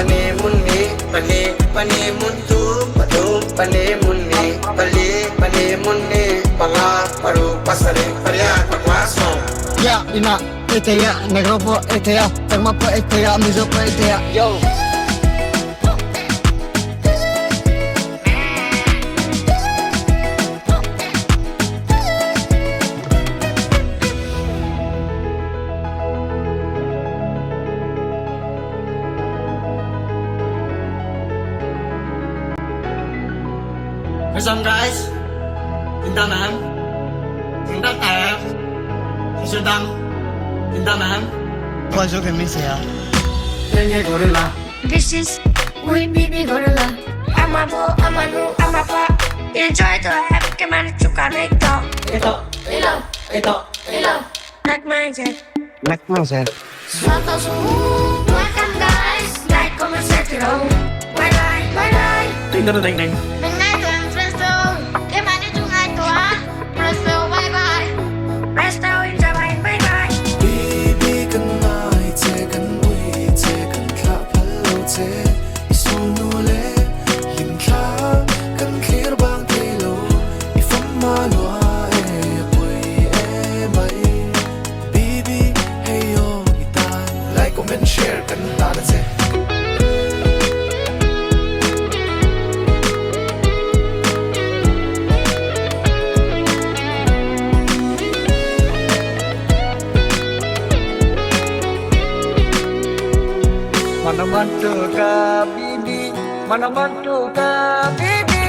Pahnih hmun hnih pahnih pahnih hmun thum pathum pahnih hmun hnih pali pahnih hmun hnih panga paruk pasarih pariat pakua sawm. Ya ina ei thei a Negro pawh ei thei a Chakma pawh ei thei a Mizo pawh ei thei a. Yo. What's up guys? Tinta man. Tinta ta. Sudang. Tinta man. Bonjour kami saya. Nenge gorilla. This is We Baby Gorilla. Amabo, Amanu, Amapa. Enjoy the happy man chukanito. Ito. Ilo, Ito. ilo. Like my jet. Like sir. Welcome guys. Like, comment, share, Bye bye. Bye bye. Ding ding ding ding. 明爱团 Presto, 今晚你仲爱团 Presto, bye bye. Presto, enjoy, bye bye. Bibi kan ngai che kan ui che kan thla phal lo che i sul nu le lim thla kan thlir bang thei lo i fam ma lua e pui e mai Bibi hey yo i tan like comment share kan ta na che. Mana mantu ka bibi, mana mantu ka bibi,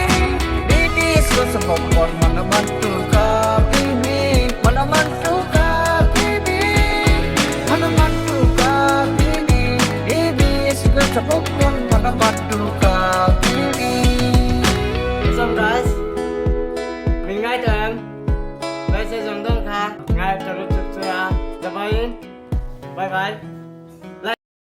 bibi susu popcorn. Mana mantu ka bibi, mana mantu ka bibi, mana mantu ka bibi, bibi susu popcorn. Mana mantu ka bibi. What's up guys? Mình ngay tuần Bây giờ dùng đông kha. Ngay cho nó chụp cho Bye bye. Bye bye.